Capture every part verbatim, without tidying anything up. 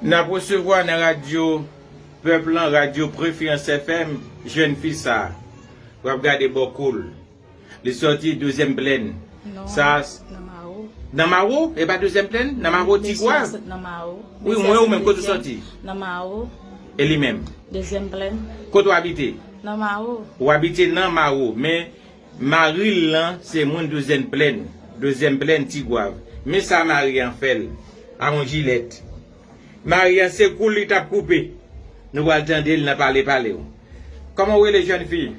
N ap resevwa nan radyo pèp lan, radyo Preferans F M, jèn fi sa a. W ap gade bò kou l. Li sòti Dezyèm Plèn. Sa a s- Nan Mawo. Nan Mawo? E pa Dezyèm Plèn? Nan Mawo, Tigwav? Wi, mwen ou menm, kote w sòti? Nan Mawo. E li menm? Dezyèm Plèn. Kote w abite? Nan Mawo. Ou abite nan Mawo, men mari l lan se moun Dezyèm Plèn. Dezyèm Plèn, Tigwav. Men sa mari an fè l. A yon jilèt. Mari an se kou l li t ap koupe. Nou pral tande l nan pale pale w. Kòman w rele, jèn fi?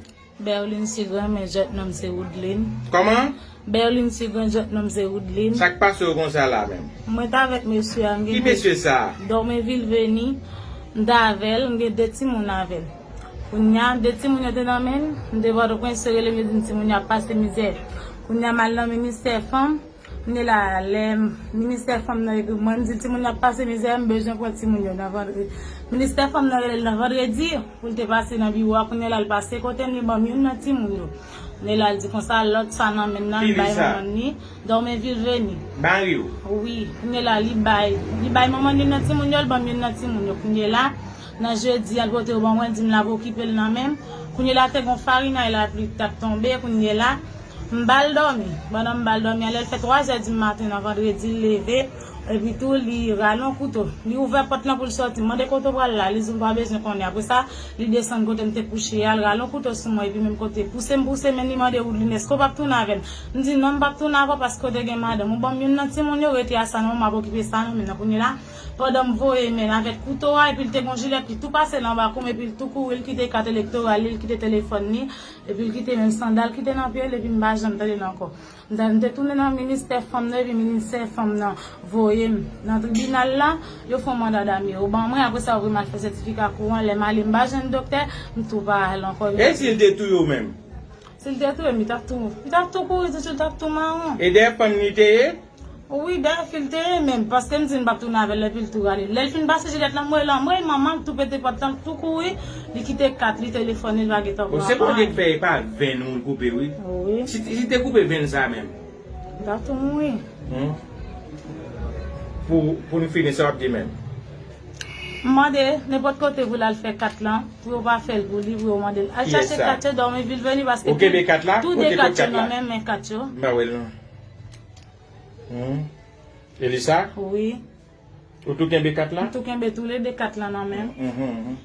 Berline Sigren, men jèt non m se Woodline. Kòman? Berline Sigren, jèt non m se Woodline. Sa k pase w konsa la menm? Mwen t avèk mesye a, m gen... Ki mesye sa a? Dòmenvil Veni, m t avè l, m gen de timoun avè l. Kounye a, de timoun yo te nan men l, m te Pòtoprens, yo rele m, yo di m timoun yo ap pase mizè. Kounye a, m al nan ministè fanm, kounye la, lè ministè fanm nan ekri mwen, m di l timoun yo ap pase mizè, m bezwen pran timoun yo nan vandredi. Ministè fanm nan rele l nan vandredi pou l te pase nan biwo a, kounye la, l pase kote m, li ban m youn nan timoun yo. Kounye la, l di konsa, lòt sa nan men l lan, l bay manman l li, Dòmenvil Veni. Mari w? Wi. Kounye la, li bay, li bay manman l youn nan timoun yo, l ban m youn nan timoun yo. Kounye la, nan jedi a, l pote yo ban mwen, l di m l ap okipe l nan men m. Kounye la, te gon farinay lapli k t ap tonbe, kounye la, m ba l dòmi. Pandan m ba l dòmi a, lè l fè twazè di maten nan vandredi, l leve, epi tou, li rale yon kouto. Li ouvè pòt lan pou l sòti. M mande kote w pral la, li di m pa bezwen konnen. Apre sa, li desann kote m te kouche a, l rale yon kouto sou mwen, epi menm kote pouse m pouse men li mande Woodline, èske w p ap tounen avè m? M di non, m p ap tounen avè w paske w te gen madanm. Ou ban m youn nan timoun yo, rete a sa nan men w, m ap okipe sa nan men w. Kounye la, pandan m voye men l avèk kouto a, epi l te gon jilèt, li tou pase l anba kou m, epi l tou kouri, l kite kat elektoral li, l kite telefòn li, epi l kite menm sandal ki te nan pye l, epi m pa janm tande l ankò. M te, m te tounen nan ministè fanm nan, epi ministè fanm nan voye m nan tribinal la, yo fè yon manda dame yo ban mwen, apre sa yo voye m al fè sètifika kouran, lè m ale m pa jwenn doktè, m tou pa al ankò. E si l te touye w menm? Si l te touye m, li t ap tou, li t ap tou kouri tousuit, li t ap tou mawon. E dèyè fanm li te ye? Wi, dèyè fi l te ye menm, paske m di m p ap tounen avè l, epi l tou rale. Lè l fin pase jilèt lan, m rele l, m rele manman l, tou pete pòt lan, tou kouri, li kite kat li, telefòn li, l pa gentan pran. Bon, se Bondye k fè, e pa venn ou l koupe, wi. Wi. Si, si te koupe venn sa menm. Li t ap tou mouri. Hmm. Pou, pou n fini, sa w ap di menm? M mande nenpòt kote pou l al fè kat lan, pou yo pa fè l pou li, pou yo mande l al chache kat yo, Dòmenvil Veni, paske tou de kat yo nan men, men kat yo. M pa wè l non. Hmm. Elisa? Wi. Ou tou kenbe kat la? M tou kenbe tou le de kat lan nan men m. Mhm, mhm.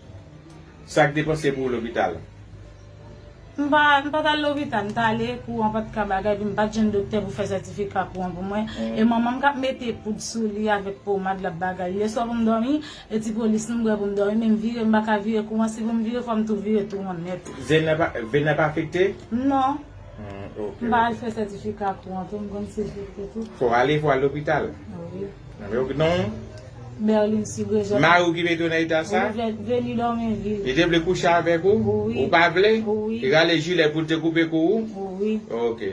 Sa k depanse pou ou lopital? M pa, m pa t al lopital, m t ale, kouran pa t ka bagay, epi m pa t jwenn doktè pou fè sètifika kouran pou mwen. Mhm. E manman m k ap mete poud sou li avèk pomad l ap bagay. Lèswa pou m dòmi, e ti polis m bwè pou m dòmi, men m vire, m pa ka vire kouran, si pou m vire, fò m tou vire tou an nèt. Venn nan pa, venn nan pa afekte? Non. Hmm, ok, ok. M pa al fè sètifika kouran tou, m konn si l fèt tou. Fò w ale, fò w al lopital. Wi. Nan men w non? Berline Sigre Jacques. Mari w ki mete w nan eta sa? Wi, Ve-, Veni Dòmenvil. Li te vle kouche avèk ou? Wi. Ou pa vle? Wi. Li rale jilè pou l te koupe kou ou? Wi. Ok.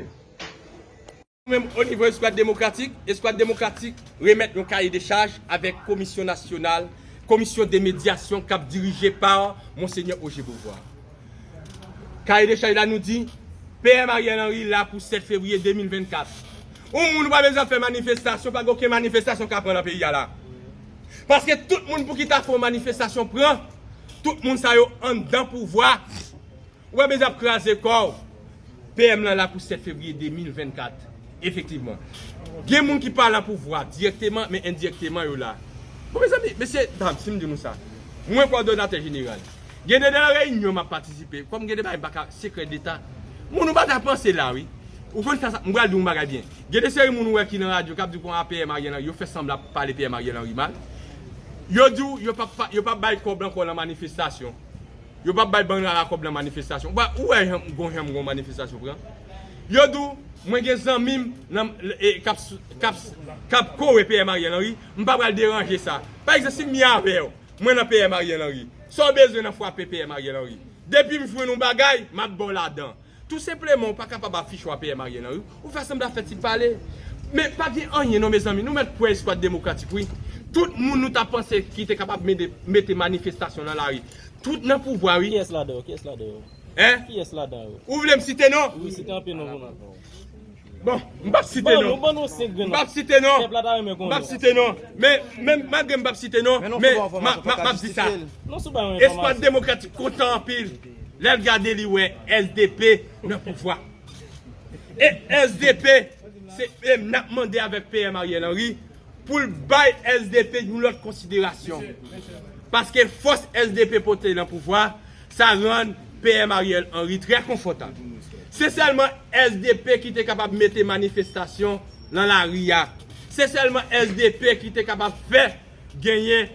Nou menm, o nivo Eskwad Demokratik, Eskwad Demokratik remèt yon kaye de chaj avèk Komisyon Nasyonal, Komisyon de Medyasyon k ap dirije pa Monsenyè Ogé Beauvoir. Kaye de chaj la nou di, P M Ariel Henry la pou sèt fevriye de mil vennkat. Yon moun ou pa bezwen ap fè manifestasyon, pa gen okenn manifestasyon ka pran nan peyi a la. Paske tout moun pou ki ta fè yon manifestasyon pran, tout moun sa yo anndan pouvwa. Ou pa bezwen ap kraze kò w. P M lan la pou sèt fevriye de mil vennkat. Efektivman. Gen moun ki pa nan pouvwa dirèkteman, men endirèkteman yo la. Bon, mezanmi, mesye, dam, si m di nou sa, mwen kòdonatè jeneral. Gen de nan reyinyon m ap patisipe, kòm gen de bagay m pa ka, sekrè deta. Moun ou pa ta panse la, wi. Ou konn sa, sa, m pral di w yon bagay byen. Gen de seri moun ou wè ki nan radyo k ap di w konn a P M Ariel Henry, yo fè sanblan ap pale P M Ariel Henry mal. Yo di w, yo p ap, yo p ap bay kòb ankò nan manifestasyon. Yo p ap bay bann rara kòb nan manifestasyon. Ou pa, ou wè jan, gon jan m gon manifestasyon pran. Yo di w, mwen gen zanmi m nan, e, k ap, k ap, k ap kore P M Ariel Henry, m pa pral deranje sa. Pa egzanp, si m ye avè w, mwen nan P M Ariel Henry. Sa w bezwen nan frape P M Ariel Henry? Depi m jwenn yon bagay, m ap ba w ladan. Tou senpleman, ou pa kapab afich w a P M Ariel Henry. Ou fè sanblan fè ti pale. Men pa gen anyen non, mezanmi. Nou mèt kwè Eskwad Demokratik, wi. Tout moun nou ta panse ki te kapab mete, mete manifestasyon nan lari. Tout nan pouvwa, wi. Kiyès ladan yo? Kiyès ladan yo? Hein? Kiyès ladan yo? Ou vle m site non? Wi, site anpil non pou nou. Bon, m p ap site non. M p ap site non. M p ap site non. Men, men malgre m p ap site non, men m ap di sa. Eskwad Demokratik kontan anpil lè l gade li wè S D P nan pouvwa. E S D P, se, e n ap mande avèk P M Ariel Henry pou l bay S D P yon lòt konsiderasyon. Paske fòs S D P pote nan pouvwa, sa rann P M Ariel Henry trè konfòtab. Se sèlman S D P ki te kapab mete manifestasyon nan lari a. Se sèlman S D P ki te kapab fè genyen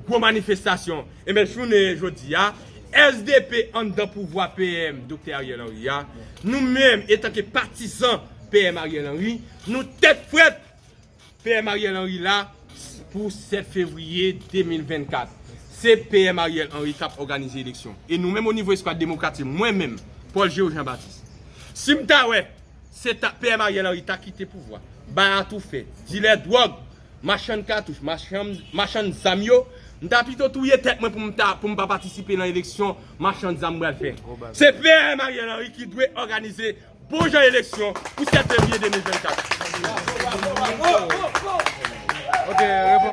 gwo manifestasyon. Ebyen, jounen jodi a, S D P anndan pouvwa P M Doktè Ariel Henry a, nou menm, etanke patizan P M Ariel Henry, nou tèt frèt. P M Ariel Henry la pou sèt fevriye de mil vennkat. Se P M Ariel Henry k ap òganize eleksyon. E nou menm, o nivo Eskwad Demokratik, mwen menm, Paul Géo Jean Baptiste, si m ta wè se ta P M Ariel Henry ta kite pouvwa, bay atoufè, dilè dwòg, machann katouch, machann, machann zam yo, m ta pito touye tèt mwen pou m ta, pou m pa patisipe nan eleksyon machann zam pral fè. Se P M Ariel Henry ki dwe òganize bon jan eleksyon pou sèt fevriye de mil vennkat.